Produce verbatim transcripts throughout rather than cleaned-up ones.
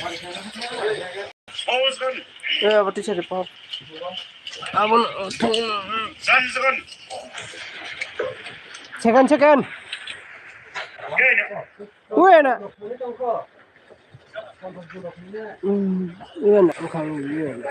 Eh, abo teacher po. Abo, second, second. Uy na. Hmm, uy na, bukan uy na.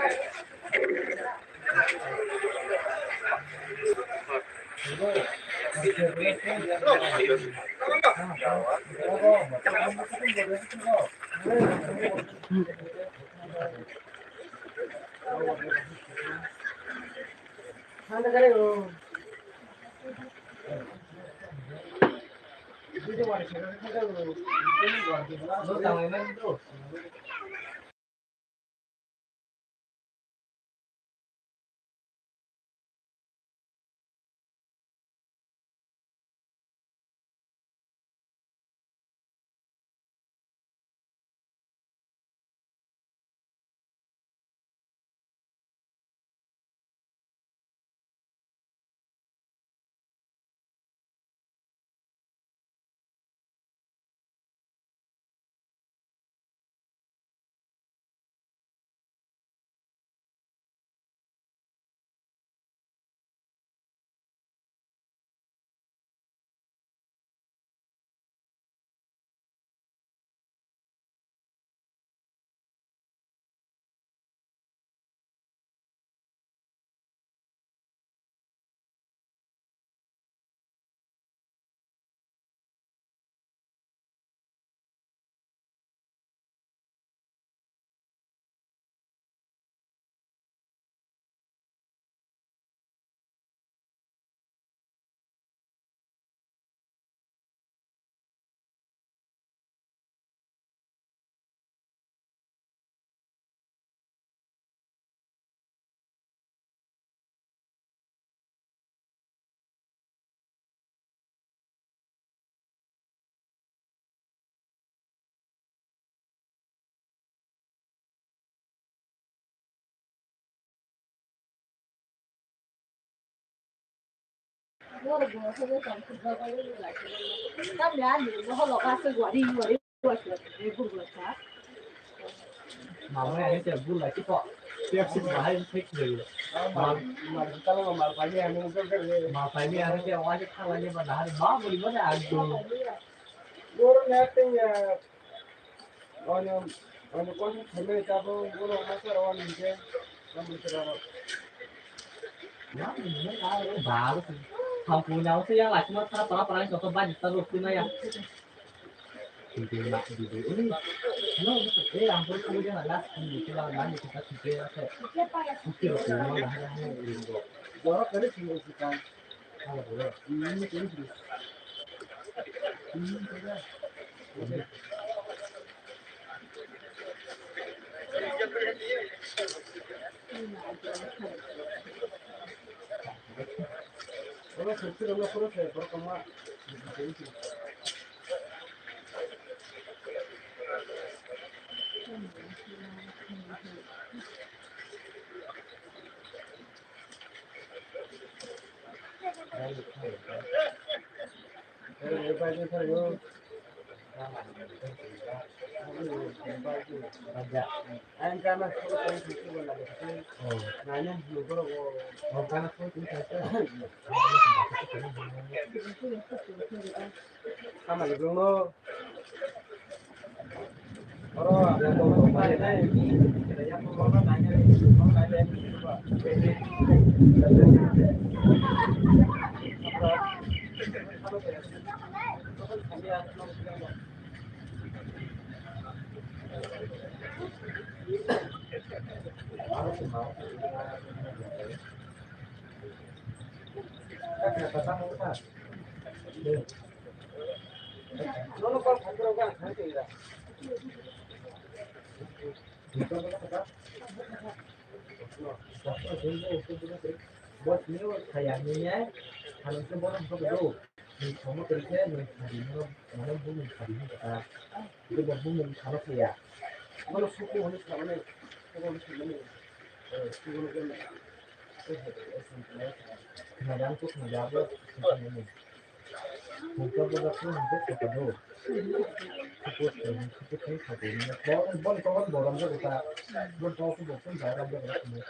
Mama, ani te bul lagi kok. Tiap sih bahaya fix deh. Mal, mal, kalau mal pagi anu kan kan. Mal pagi anu te awak kita lagi padahal mau beli mana aku. Guru nating ya. Ono, ono kosong khaimani tabuk, ono masa rw ningke, tabuk sira rw. Ya, ini kan baru sih. Kampung jauh sih yang lagi mau para para yang kau banyak terus sih ya. Video nak video ini. No, eh, ampun kamu jangan lah. Ini kita lagi kita video ya. Oke, oke, mau lah, lah, lah, ini. Jorok kali sih kita. Samani bwrwngno. Support khaini, support khaini kha khaini. Bo, bo ni kokon bo romjak kha. Bo ni kokon bo phun jai romjak kha khaini.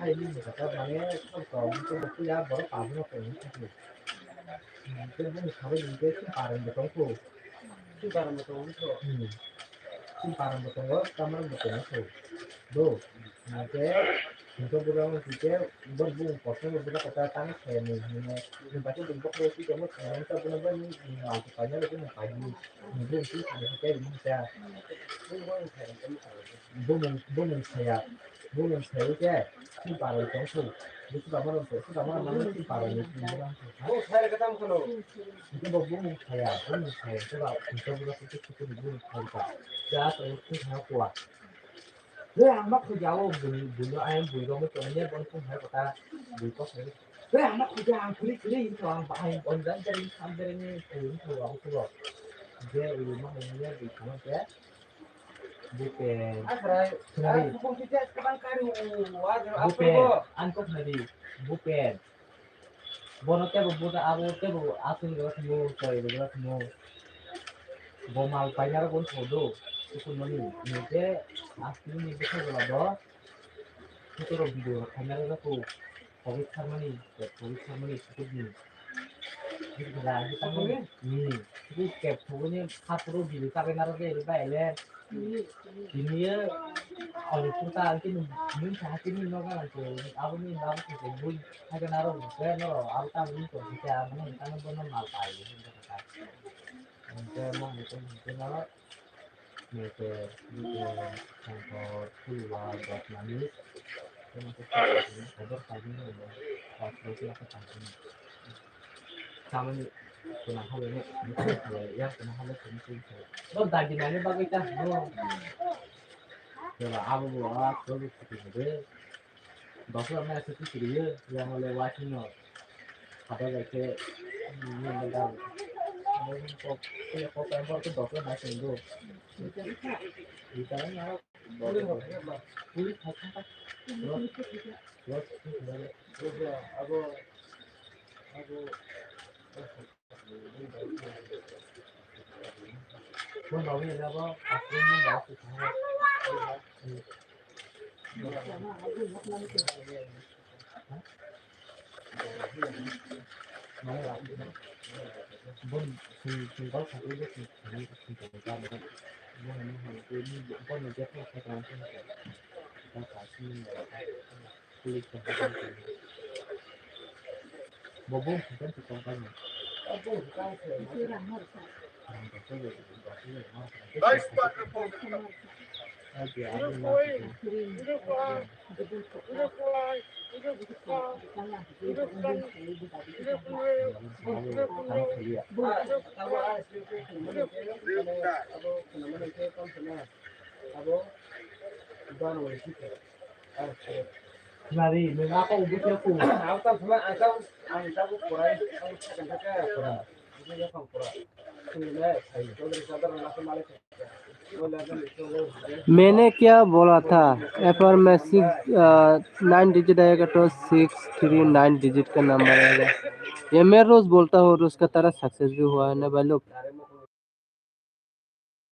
Hai ni jaka mane sab kok ni kokon bo ya borok pabuna khaini kha khaini. Hmm, tei bo ni khabai ni tei chini parang bo tong kho. Chini parang bo tong kho. Hmm. Chini parang bo tongo, tamang bo tongo kho. Do. Hingke, hingke boro hingke, bo bung kotor boro kota tang khe ni, ni, ni bati bung bokro si tongmo thangmani ta bono bai ni, ni mal tu paina le ni pai ni, ni bung si ni ke ni ta. Bung, bung saya, bung saya ke, si paro tong su, si paro tong su, si paro ni, si paro ni. Hingke bo bung saya, bung saya, si ba, hingke boro si ke si ni bung saya ta. Ja to si ha kwa. He, ang ma khuja o bui, bui no ayang bui rok tong ye, bon kum hai kota bui kok hai. He, ang ma khuja, ang khuli khuli hin thong, ang bahai on dan jari sam jari ni khuli hin thong ang khulo. Je ulu ma hai ye bui thong ke. Bupen. Asrai. Khunari. Bupen. Ang kok khunari. Bupen. Bono tebo buda abo tebo aswk rwgwlak thangwi choi rwgwlak thangwi. Bo mal painarok bo thangdo. Sukulmani. Nike aswkni bwkha jora bo. Sukuro video khainarok jaku. Thogwi tharmani. Thogwi tharmani sukulni. Bwkha jora abo tangmani. Sukul kep thogwini hapro video tagwi narwk de rwbai le. Tini ye, abo kung ta ang kini, nung sa kini nogo ang khe, abo ni babu khe bui, hai khe naro, khe noro, abo ta bui ko, khe abo ni tang bono mal pai, khe noro, ni khe, ni khe, sangko, khulwa, dot mani, khe noro, khe noro, khe noro, khe noro, khe noro, Tamani kuna hale ne, ya kuna hale kuna hale. Bo dagi nani bagwi ta no. Jora abo bo a ko ko ko de. Dokla na se ti kiri ye, ya no le wa ti no. Hada ga ke ni ne da. Ko ko ko pa bor ko dokla na se do. Ita na. Puri kha kha. Abo abo Nari, nung apa ubu siya ku? Ang tang sama, ang tang, ang tang ku kurai, ang tang ka kurai. Ini ya kang kurai. Ini na, saya tu dari sadar na sama lagi. मैंने क्या बोला था, एफआरएमएस nine digit आएगा तो six three nine digit का नंबर आएगा। ये मैं रोज बोलता हूँ और उसका तरह सक्सेस भी हुआ है ना भाई लोग।